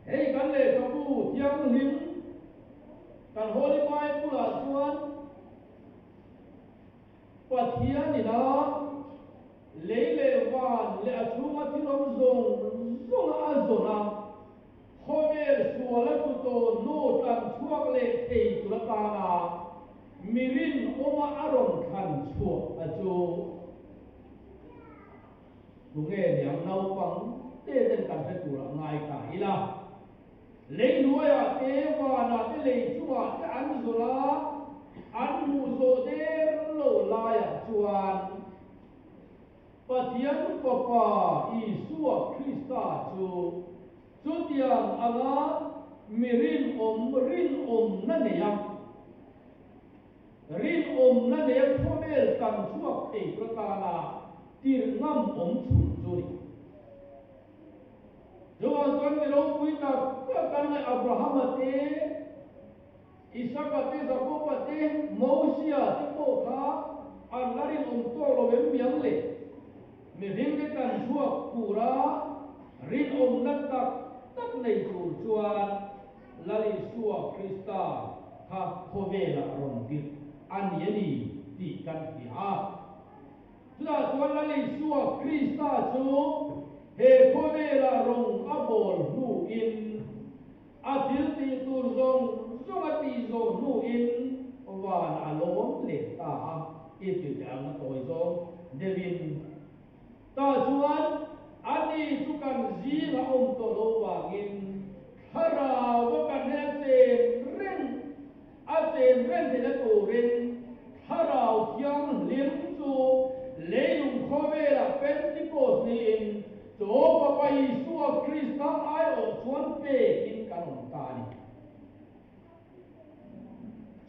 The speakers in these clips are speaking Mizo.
Hei kan lehkhabu thianghlim kan Holy Bible-ah chuan Pathian ina lei leh van leh a chhunga thil awm zawng zawnga a zawn a, khawvel sual a tlu tawh hnu tlan chhuak leh thei tur atana mi rinawma a rawn thlan chhuah a chu. Tunge niang naupang te ten kan hre tur a ngai ta ila. Lei hnuaiah te, vanah te, lei chungah te an zawn a, an hmuh zawh der lo laiah chuan Pathian Fapa Isua Krista chu chutiang anga mi rinawm rinawmna nei a, Rinawmna nen khawvel kan chhuak thei tur atana tirh ngam awm chhun chu ni. Chuvang chuan mi ropui tak tak kan ngaih Abrahama te, Isaka te, Jakoba te, Mosia te pawh kha an la rinawm tawk lo em miang le? Mihring te kan chhuak tura rinawmna tak tak nei tur chuan Lal Isua Krista kha khawvelah rawn tirh a ni a ni tih kan hria a. Chutah chuan Lal Isua Krista chu he khawvelah rawng a bawl hnuin, a thil tih tur zawng zawng a tih zawh hnuin van a lawm leh ta a, i ti teh ang a tawi zawng deuhin. Tah chuan ani chu kan zingah awm tawh lo vangin thlarau a kan hnen a chen reng a chen reng theihna turin Thlarau Thianghlim chu leilung khawvelah Pentecost niin chaw Fapa Isua Krista aiawh chuan pekin kan awm ta a ni.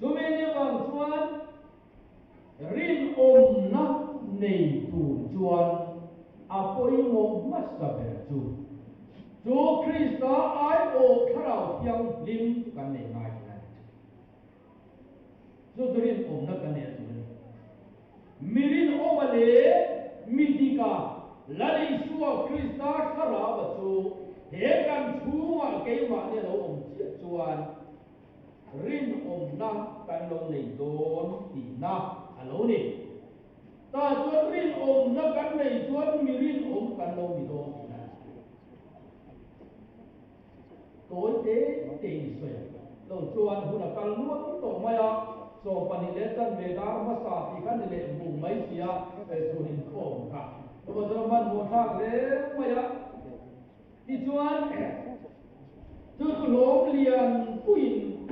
Chumi ni vang chuan Rinawmna nei tur chuan a pawimawh hmasa ber chu chu Krista aiawh Thlarau Thianghlim chu kan nei ngai thin a ni. Chu chu rinawmna kan nei a tur a ni. Mi rinawma leh mi dika Lal Isua Krista Thlaraua chu he kan chhungah keimahni a lo awm chiah chuan Rinawmna kan lo nei dawn tihna a lo ni. Tah chuan rinawmna kan nei chuan mi rinawm kan lo ni dawn tihna a ni. Tawi te te in sawi a lo chuan hun a kal nual tawh mai a, 22 leh chanve dar hmasa tih kha ni leh bung mai sia chhun inkhawm kha. Chuvang chuan hmanhmawh thlak hle mai a. Tichuan, chu chu hlawm lian puiin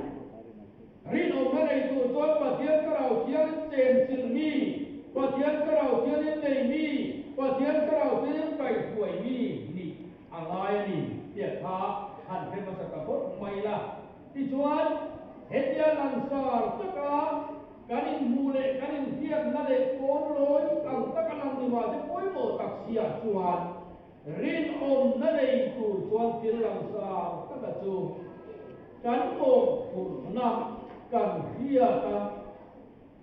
rinawmna nei tur chuan Pathian Thlarau Thiangin chenchilh mi, Pathian Thlarau Thiangin nei mi, Pathian Thlarau Thiangin kaihhruai mi nih a ngai a ni tih kha han hre hmasa ta phawt mai la. Tichuan, hetia langsar taka kan inhmuh leh kan inhriatna leh pawn lawi ang taka lang ni mahse pawimawh tak siah chuan, Rinawmna nei tur chuan thil langsar taka chu kan mawhphurhna kan hriat a,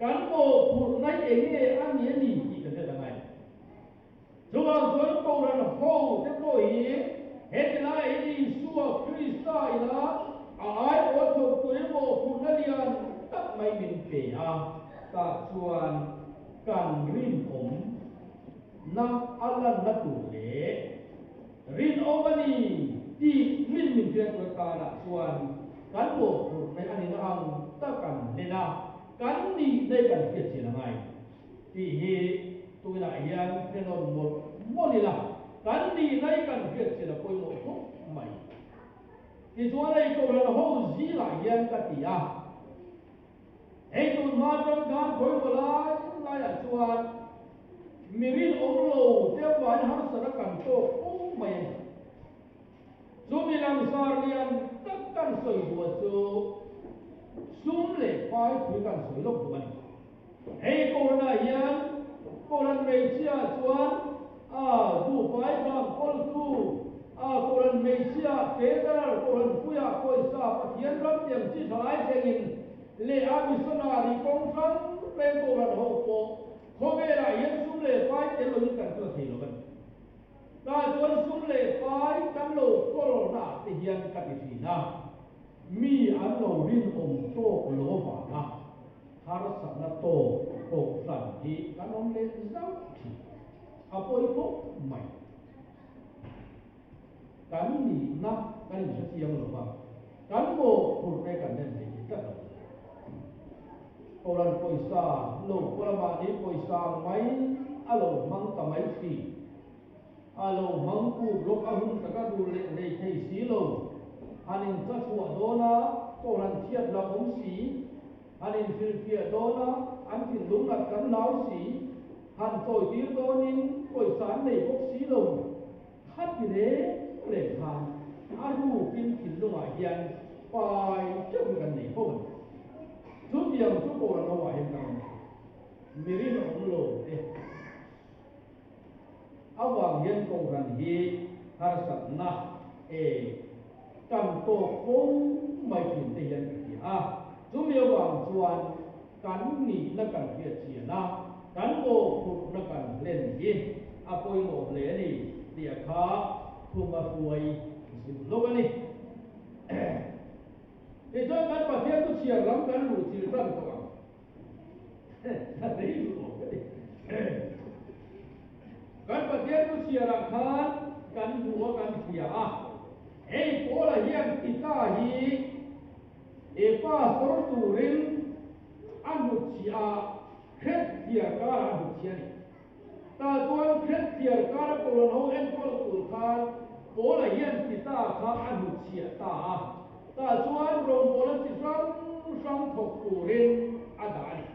kan mawhphurhna hi eng nge a ni a ni tih kan hriat a ngai. Chuvang chuan Kohhran ho te pawh hi heti laiah hian Isua Krista ina a aiawh thawk turin mawhphurhna lian tak mai min pe a, tah chuan kan rinawm Na a lanna tur leh rinawm a ni tih min min hriat tur atanah chuan kan mawhphurh mai a nihna ang tak kan hlen a, kan nihna hi kan hriat chian a ngai tih hi tunah hian hrenawn mawlh mawlh ila, kan nihna hi kan hriat chian a pawimawh khawp mai. Tichuan hei Kohhran ho zingah hian ka ti a. Hei tun hma atang khan khawimaw lai laiah chuan mi rinawm lo te avangin harsatna kan tawk fo mai a ni. Chu mi langsar lian tak kan sawi duh chu sum leh pai phui kan sawi lawk duh a ni. Hei Kohhranah hian Kohhran hmeichhia chuan a duhfai tlang kawltu a Kohhran hmeichhia Treasurer Kohhran puia pawisa Pathian ram tiang chi thalai thlengin leh a missionary kawng hrang hrang Kohhran ho pawh khawvelah hian sum leh pai tel lovin kan kal thei lo a ni. Tah chuan sum leh pai kan lo kawlnaah te hian ka ti thin. rinawm tawk lo avanga harsatna tawk kohhran hi kan awm leh zauh thin. A pawi khawp mai. Kan nihna kan inhre chiang lo va, kan mawhphurhte kan len thei thei tlat lo. Kohhran pawisa lo pawh la mahni pawisa ang mai a lo hmang ta mai thin. A lo hmang kut lawk a hun taka duh leh hlei thei si lo. Han incha chhuah dawn a, Kohhran chhiat hlauh awm si. Han inhrilhfiah dawn a, an thinlung nat kan hlau si. Han chawitir dawnin pawisa an nei bawk si lo. Khati reng reng khan a rukin thinlungah hian pai teuh hi kan nei fo a ni. Chutiang chu Kohhran ho ah hian kan awm thin. Mi rinawm lo te avang hian Kohhran hi harsatna e kan tawk fo mai thin te hian ka hria a. Chumi avang chuan kan nihna kan hriat chian a, kan mawhphurhna kan hlen hi a pawimawh hle a ni tih a kha thuma hruai zilh lawk a ni. Tichuan kan Pathian chu chhiar lam kan luh chilh tan tawh ang. Ka rei duh awm ka ti. Kan Pathian chu chhiarah khan kan hmu a, kan hria a. Hei Paula hian Tita hi He pastor turin a hnutchhiah a, Kret thiar karah a hnutchhiah a ni. Tah chuan Kret thiar kara Kohhran ho enkawl tur khan Paula hian Tita kha a hnutchhiah ta a, tah chuan rawngbawlna chi hrang hrang thawk turin a dah a ni.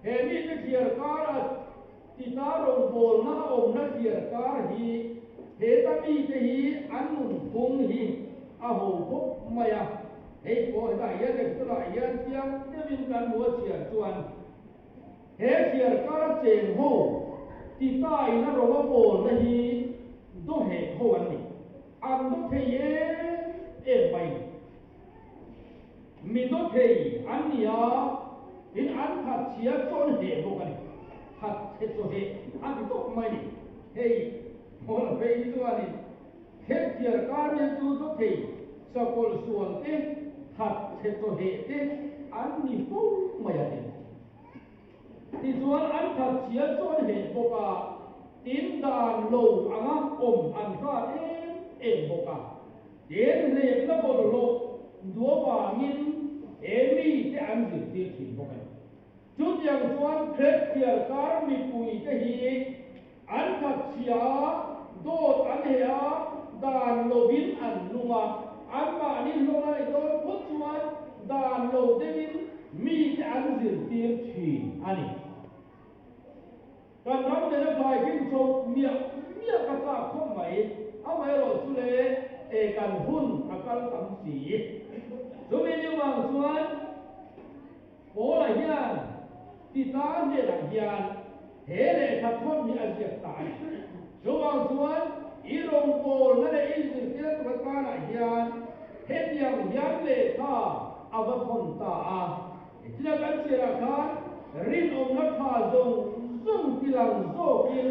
He mite thiar kara Tita rawngbawlna a awmna thiar kar hi heta mite hi an nunphung hi a ho khawp mai a, hei pawh hetah hian leh tunah hian chiang deuhin kan hmu a chhiar chuan he thiar kara cheng ho Tita in a rawng a bawlna hi dawheh ho an ni, an daw thei em em mai. Mi daw thei an ni a, tin an that chhia chawn heh bawk a ni. That chhe chaw heh a ti tawp mai ni. Hei Paula phei hi chuanin Khet thiar kar mian chu daw thei sakawlh sual te, that chhe chaw heh te an ni fo mai a ti. Tichuan an that chhia chawn heh bawk a, tin dan lo anga awm an hrat em em bawk a. Tin, hlêpna bawlhhlawh duh avângin he mite an zirtîr ṭhîn bawk a ni. Chutiang chuan Krethiar kâr mipuite hi an thatchhia a, dâwt an heh a, dan lovin an nung a, anmahni hlawng a nih dâwn phawt chuan dan lo deuhin mite an zirtîr ṭhîn a ni. Kan ram nena thlai khin chho miah miah ka chak khawp mai, amaherawh chu le e kan hun a kal tam si. Chumi ni vang chuan Paula hian Tita hnenah hian he lehkha thawn hi a ziak ta a ni. Chuvang chuan i rawngbawlna leh i zirtir tur atanah hian hetiang hian lehkha a va thawn ta a. Tina kan chhiarah khan rinawmna tha zawng zawng tilang zawkin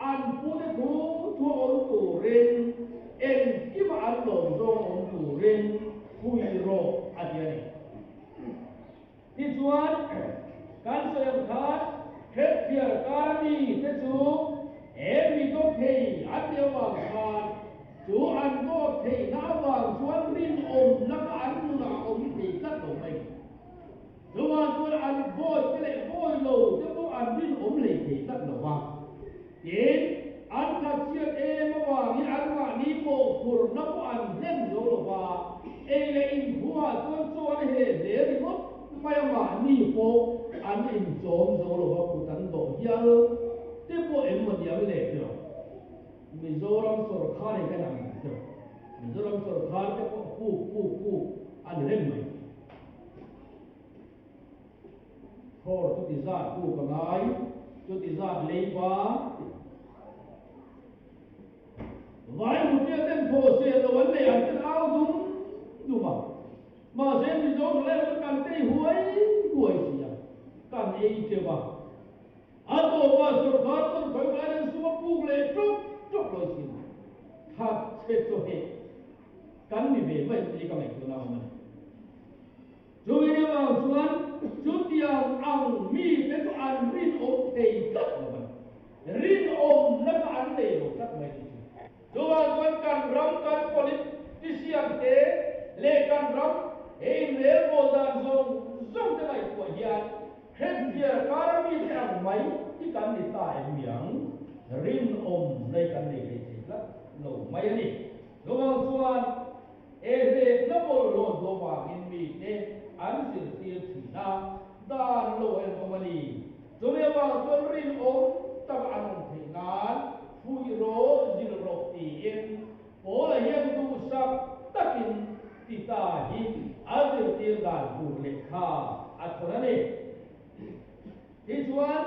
an pute thu thu a awm turin, engkima an lawm zawng a awm turin phui rawh a ti a ni. Tichuan, kan sawi ang khan Khethiar kara mite chu he mi dawt thei an ti avang khan Chu an dawt theihna avang chuan rinawmna kha an nunah a awm thei tlat lo mai. Chuvang chuan an bawi te leh bawi lo te pawh an rinawm hlei thei tlat lo va. Tin, an thatchhiat em avangin anmahni mawhphurhna pawh an hlen zo lo va, ei leh inthuah chuan chaw an heh hle ringawt mai a, mahni pawh an inchawm zo lo va, kut an dawh hial te pawh em maw ni ang le tiraw? Mizoram sawrkhar hi kan ang deuh. Mizoram sawrkhar te pawh puk puk puk a ni reng mai. Thlawr chuti zat puk a ngai, chuti zat leiba. Vai mutia ten thaw sel lo an nei an ten au dum dum a. Mahse Mizo thalai chu kan tei huai huai si a, kan ei teuh a. A tawpah sawrkar chuan khawi lai hian sum a puk leh ṭawk ṭawk lawi si a, that chhe chaw heh kan ni ve mai tih ka ngaihtuahna a awm a ni. chuan chutiang ang mite chu an rinawm thei tlat lo a ni. Rinawmna kha an nei lo tlat mai tih chu. Chuvang chuan kan ram kan politician te leh kan ram he inrelbawl dan zawng zawng te ngaihtuah hian Hrethiar kara mite ang mai hi kan ni ta em miang? Rinawmna hi kan nei thei thei tlat lo mai a ni. Chuvang chuan he hlekna bawlhhlawh duh avangin mite an zirtir thin a, dan lo a inawm a ni. Chumi avang chuan rinawm tak an awm theih nan fuih rawh, zilh rawh tiin Paula hian duhsak takin Tita hi a zirtir dan tur lehkha a thawn a ni. Tichuan,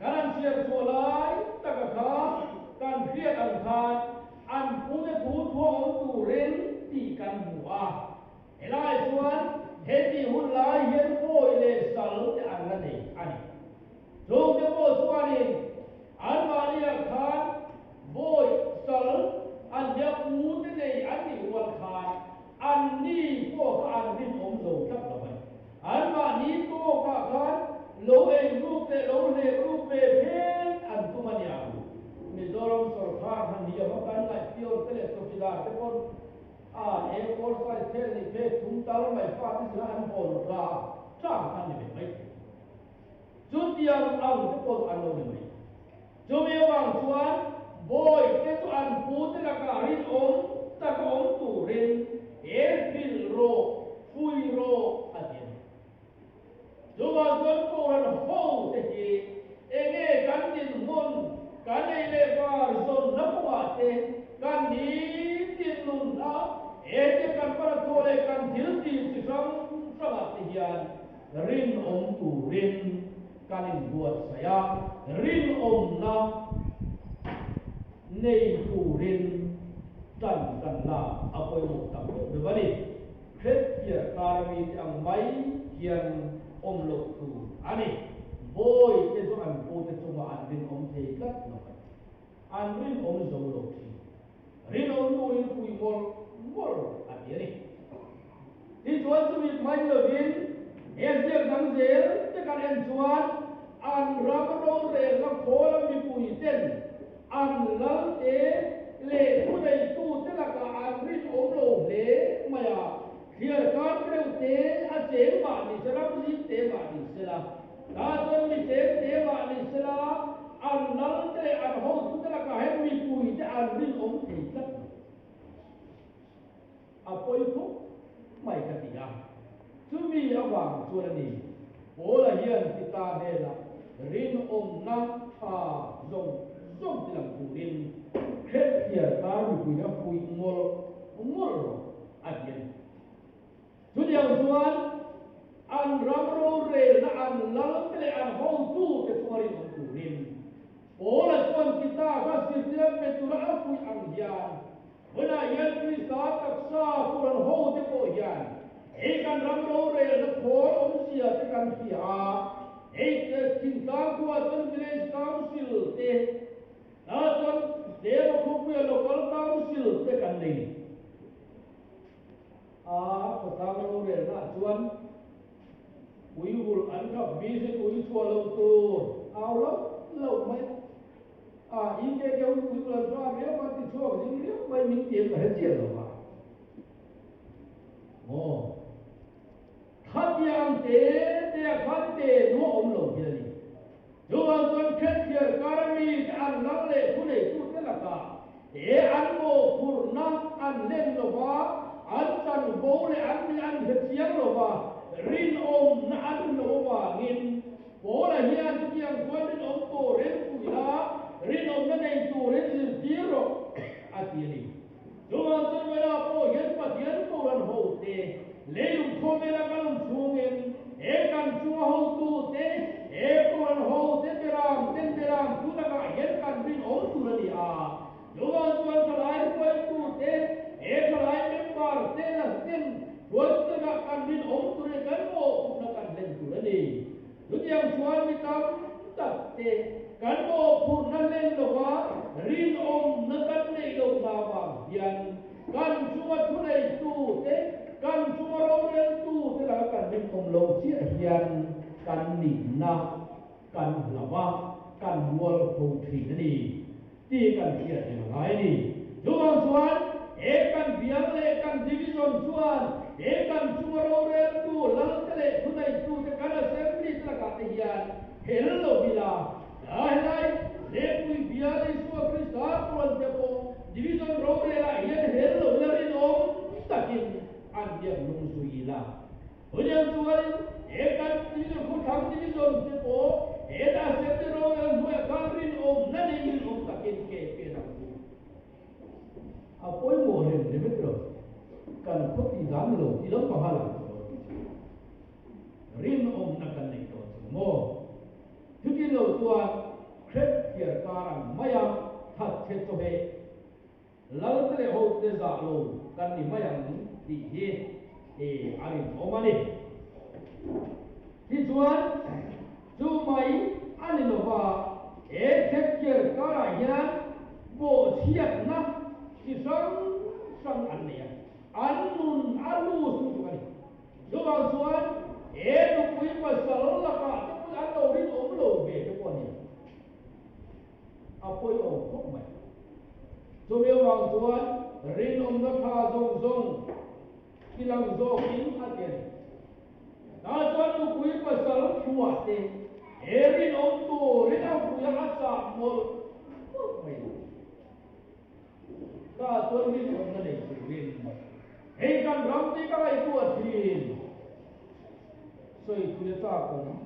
kan an chhiar chhuah lai taka kha kan hriat ang khan an pute thu thua awm turin tih kan hmu a. Helai chuan heti hun lai hian bawi leh sal te an la nei a ni. Chungte pawh chuanin anmahniah khan bawi, sal, an nia pute nei an nih rual khan anni pawh kha an rinawm zo tlat lo a ni. Anmahni tawkah khan lo ei ruk leh lo hlep ruk ve phet an tum a nia. Mizoram sorkar han ni ava kan ngaih pion te leh chawkidar te pawn a A4 size thel nih phek thum tal mai fate zira an hawn ra tlang khan ni ve mai thei. Chutiang ang te pawh an lo ni mai. Chumi avang chuan bawi te chu an pu te lakah rinawm taka awm turin he hrilh rawh, fui rawh a ti a ni. Chuvang chuan Kohhran ho te hi enge kan dinhmun, kan ei leh bar zawnna kawngah te kan nitin nunna, he te kan hmana thawh leh kan thil tih chi hrang hrangah te hian Rinawm turin kan inbuatsaih a, rinawmna nei turin tan kan lak a pawimawh tak meuh meuh a ni. Hrethiar kara mite ang mai hian awm loh tur a ni. Bawi te chu an pute chungah an rinawm thei tlat lo a ni. An rinawm zo lo thin. Rinawm turin pui mawlh mawlh a ti a ni. Tichuan chumi hmai lovin he ziak dang zel te kan en chuan an ram rorelna khawla mipui ten an lalte leh thuneitute lakah an rinawm lo hle mai a, thliarkar deuh te a cheng mah ni se, ram zim te mah ni sela, tah chuan mi cheng te mah ni sela, an lalte leh an hotute lakah hian mipui te an rinawm thei tlat lo. A pawi khawp mai ka ti a. Chumi avang chuan a ni, Paula hian Tita hnenah rinawmna tha zawng zawng ti lang turin Hrethiar kar mipui a fuih mawlh mawlh rawh a ti a ni. Chutiang chuan an ram rorelna an lalte leh an hotute chunga rinawm turin Paula chuan Tita kha zirtir pe tura a fuih ang hian Hmunah hian Krista taksa Quran ho te pawh hian hei kan ram rorelna khawl awmzia te kan hria a, hei thingtlang khua chuan Village Council te, tah chuan Dema khawpuia Local Council te kan nei a, khawtlang rorelna ah chuan ui vulh an khap busy ui chhuah loh tur au loh loh mai a. A i ke ke hun pui bulan hra riau an ti chhuak zing riau mai min ti em ka hre chiah lo va. Maw? Khatiang te te a khan te nuah awm lo hi a ni. Chuvang chuan Khethiar kara mi te an lal leh thu neitute lakah he an mawhphurhna an hlen lo va, an chanvo leh an nih an hre chiang lo va, rinawmna an hlo avangin Paula hian chutiang chuan rinawm turin puih la, rinawmna nei turin zirtir rawh a ti a ni. Chuvang chuan Vela pawh hian Pathian Kohhran hote leilung khawvela kan awm chhungin he kan chunga hotute, he Kohhran hote beram ten beram thu lakah hian kan rinawm tur a ni a. Chuvang chuan thalai hruaitute, he thalai member te lah ten Hruaitu takah kan rinawm tur leh kan mawhphurhna kan hlen tur a ni. Chutiang chuan mi tam tak te kan mawhphurhna hlen lova rinawmna kan neih loh hna vang hian kan chunga thuneitu te, kan chunga roreltu te laka kan rinawm loh chiah hian kan nihna kan hlauh a, kan mualpho thin a ni tih kan hriat reng a ngai a ni. Chuvang chuan he kan bial leh kan division chuan he kan chunga roreltu lalte leh thuneitute kan assembly te lakah te hian hel lo ila, helai Lengpui bial Isua Krista puan te pawh division rorelah hian hel lo ila rinawm takin an biak lung zui ila. Huniang chuanin he kan division khawthlang division te pawh heta assembly rorel hnuaiah khan rinawmna nei rinawm takin ke pen ang u. A pawimawh rem rem e tiraw? Kan khaw tih dan ni lo tih lampang a lang tawh lo tih chu rinawmna kan nei tawh chu maw? Chutin lo chuan Kret thiar kar ang maia that chhe chawheh Lalte leh hote zah lo kan ni mai ang tih hi a rinawm a ni. Tichuan, chu mai a ni lova, he thepchiar karah hian bawhchhiatna chi hrang hrang an nei a, an nun a lus lutuk a ni. Chuvang chuan he nupui pasal lakah te pawh an lo rinawm lo ve te pawh a ni ang. A pawimawh khawp mai. Chumi avang chuan rinawmna tha zawng zawng ti lang zawkin a ti a ni. Tah chuan nupui pasal thuah te he rinawm turin a vuia a chah mawlh mawlh mai lo. Tah chuan rinawmna nei turin hei kan ram te ka ngaihtuah thin. Sawi thui a chak awm.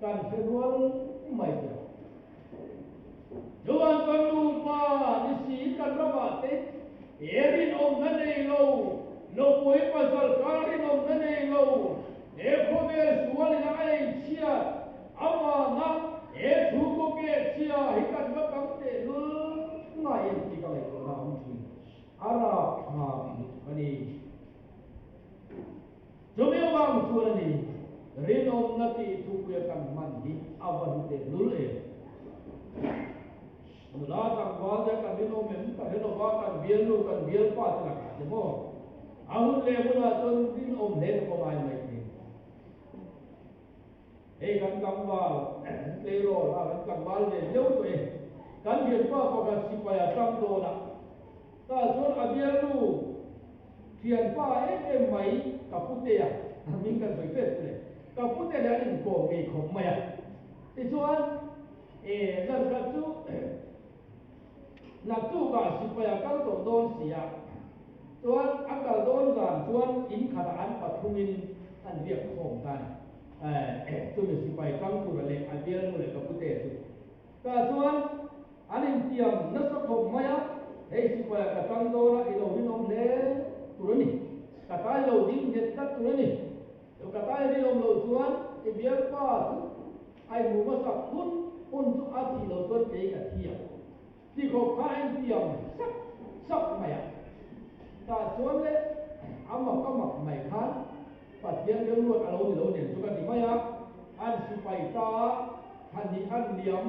Kan hre rual mai te. Chuan kan nupa ni si kan ramah te he rinawmna nei lo, nupui pasal kal rinawmna nei lo, he khawvel sualin a ei chhiat avanga he chhungkaw keh chhia hi kan va tam tehlul ngai em tih ka ngaihtuahna a awm thin. A rapthlak lutuk a ni. Chumi avang chuan a ni, rinawmna tih thupuia kan hman hi a va hlu teh lul em? Nula tlangval te kan rinawm em? Kan rinawm a, kan bialnu, kan bialpa te lakah te maw? A hun leh hunah chuan rinawm hle te pawh ngai mai thin. Hei kan tlangval tleirawl a, kan tlangval ve viau tawh e. Kan thianpa pakhat sipai a tang dawn a, tah chuan a bialnu thianpa em em mai ka putea, a hming kan sawi fek chu le, ka pute leh an inkawm ngei khawp mai a. Tichuan, e zan khat chu naktukah sipai a kal tawh dawn si a, chuan a kal dawn zan chuan in khatah an pathumin an riak khawm ta a ni. Chumi sipai tang tura leh a bialnu leh ka pute chu tah chuan an intiam nasa khawp mai a, hei sipaia ka tang dawn a, i lo rinawm hle tur a ni, ka tai lo ding nghet tlat tur a ni, ka tai rinawm loh chuan i bialpa chu a inhmu hmasak hun hun chu a thih loh chuan kei ka thi ang. Ti khawp kha a intiam sak sak mai a. Tah chuan le a mak a mak mai khan Pathian remruat a lo ni lo nen chu ka ti mai a, an sipai ta thla hnih an liam,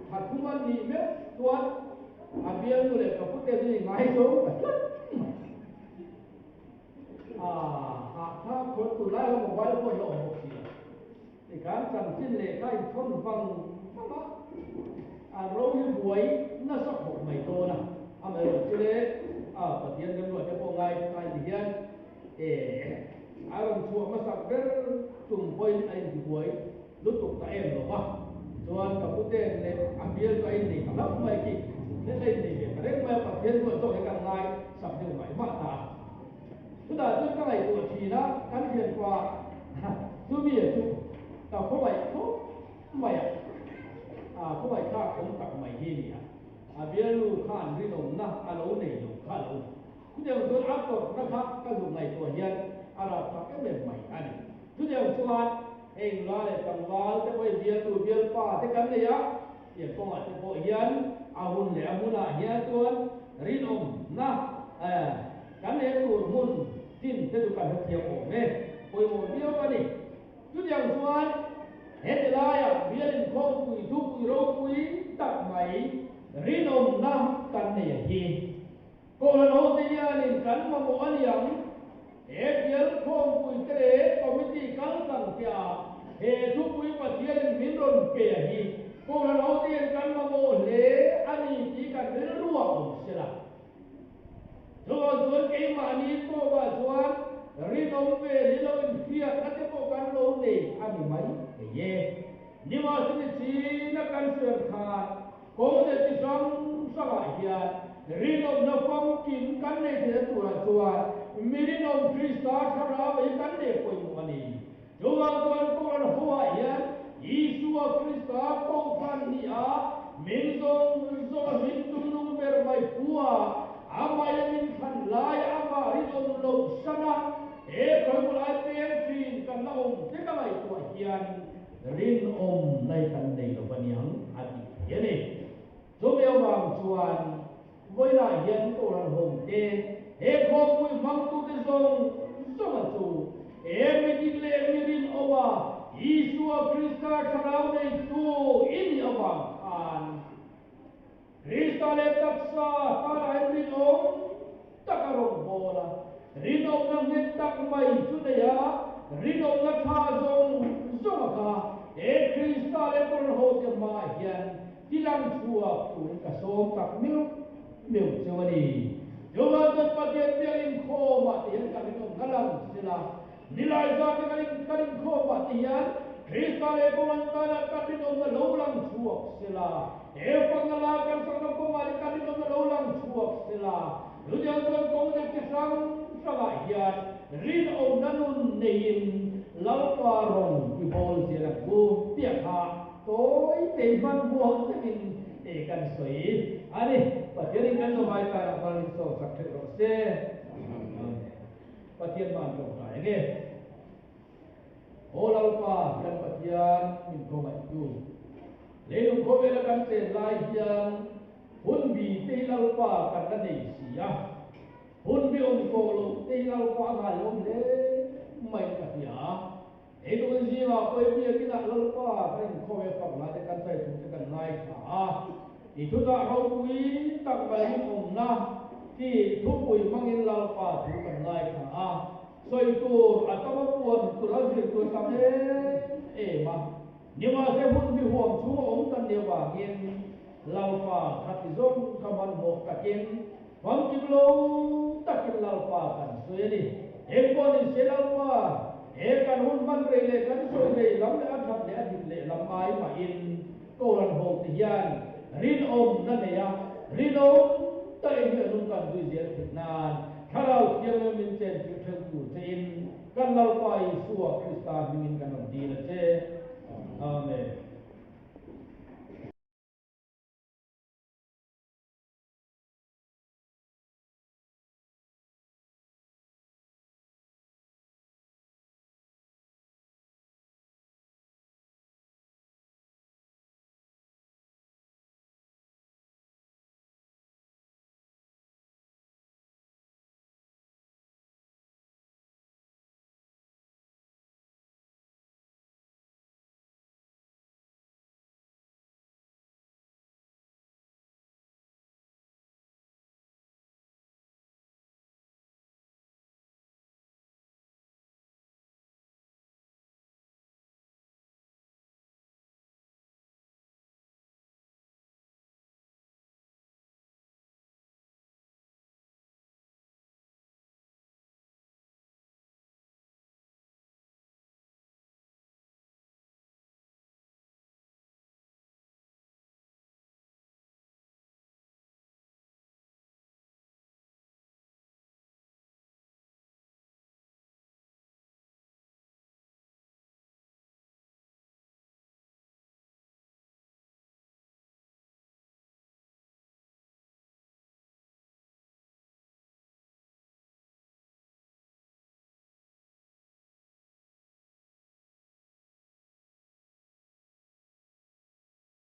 thla thum an nih meuh chuan a bialnu leh ka pute chu ni ngai zo ta tlat mai. A hahthlak khawn tunlai kha mobile phone la awm bawk si lo. Tikhan chanchin lehkha inthawn vang vang a, an ro hi buai nasa khawp mai dawn a, amaherawh chu le a Pathian remruah te pawh ngai ngai ti hian e a rawn chhuah hmasak ber tum pawhin a intibuai lutuk ta em lo va, tichuan ka puten leh a bial chu a innei ta hlauh mai khi, thlen a innei ve ta reng mai a, Pathian ruah zawk hi kan ngai sak deuh mai mah ta a. Chutah chuan ka ngaihtuah thin a, kan thianpa chumi chu ka khawngaih khawp mai a, a khawngaih thlak awm tak mai hi a ni a, a bialnu khan rinawmna a lo nei lo kha a lo ni. Chutiang chuan a tawrhna kha ka zuk ngaihtuah hian a rap tak em em mai a ni. Chutiang chuan hei nula leh tlangval te pawh hi bialnu bialpa te kan nei a, tiang kawngah te pawh hian a hun leh a hmunah hian chuan rinawmna Kan leh tur hmun chin te chu kan hrethiam awm e, pawimawh viau a ni. Chutiang chuan heti laiah bial inkhawmpui thupui ropui tak mai rinawmna kan nei a hi. Kohhran hote hianin kan mamawh a ni ang. He bial khawmpuite leh committee kal tlang te ah he thupui Pathianin min rawn pe a hi Kohhran hote hian kan mamawh hle a ni tih kan rilru ah awm sela. Chuvang chuan keimahni tawkah chuan rinawm ve ni lo inhriatna te pawh kan lo nei a ni mai thei e. Nimahsini china kan sawi ang khan kawng leh chi hrang hrangah hian rinawmna famkim kan nei theihna turah chuan mi rinawm Krista thlarau hi kan nei pawimawh a ni. Chuvang chuan Kohhran hoah hian Isua Krista Kohhran ni a min zawng zawnga min chungnung ber mai pua amah min thlan lai amah rinawm loh sana he khawimaw lai peng thin kan la awm te ka ngaihtuah hian rinawm nai kan nei lo va niang a ti thei a ni. Chumi avang chuan vawiinah hian Kohhran ho te, he khawpui hmangtute zawng zawnga chu he mi dik leh mi rinawma Isua Krista thlarau neitu i nih avang khan Krista leh taksa tana in rinawm tak a rawn bawl a, rinawmna nghet tak mai chu nei a, rinawmna tha zawng zawnga kha he Krista leh Kohhran hote hmaah hian tilang chhuak turin ka sawm tak meuh meuh cheu a ni. Jehovah chuan Pathian biak inkhawmah te hian ka rinawmna lang sela, Nilai zate kan in kan inkhawmah te hian Krista leh Kohhran tana kan rinawmna lo lang chhuak sela, he fakna la kan sakna kawngah te kan rinawmna lo lang chhuak sela, chutiang chuan kawng leh chi hrang hrangah hian rinawmna nun neiin Lalpa rawn ti bawl zel ang u tih a kha tawi tei hmanhmawh takin kan sawi a ni. Pathianin kan zawmai tanah mal min sawmsak theih rawh se. Amen. Pathian hma an tawngtai enge? Aw Lalpa, kan Pathian min khawngaihtu, leilung khawvela kan chen lai hian hun bi te hi Lalpa kan la nei si a, hun bi awm tawh loh te hi Lalpa a ngaihawm hle mai ka hria. Hei tukin zingah pawh biakinah Lalpa kan inkhawm e fakna te kan chai thu te kan ngaithla a, i thuchah ropui tak mai rinawmna tih thupui hmangin Lalpa thu kan ngaithla a, sawi tur a tam a puan tur a zir tur a tam em em a, nimahse hun bi huam chhung a awm kan nih avangin Lalpa khati zawng kha hmanhmawh takin Famkim lo takin Lalpa kan sawi a ni. Engpawh ni se Lalpa, he kan hun hman rei leh kan sawi rei lam leh a that leh a dik leh lam ai mahin Kohhran ho te hian rinawmna nei a, rinawm takin hi a nung kan zui zel theih nan Thlarau Thianghlim min chen tirh theuh tur chein kan Lalpa Isua Krista hmingin kan rawn dil a che. Amen.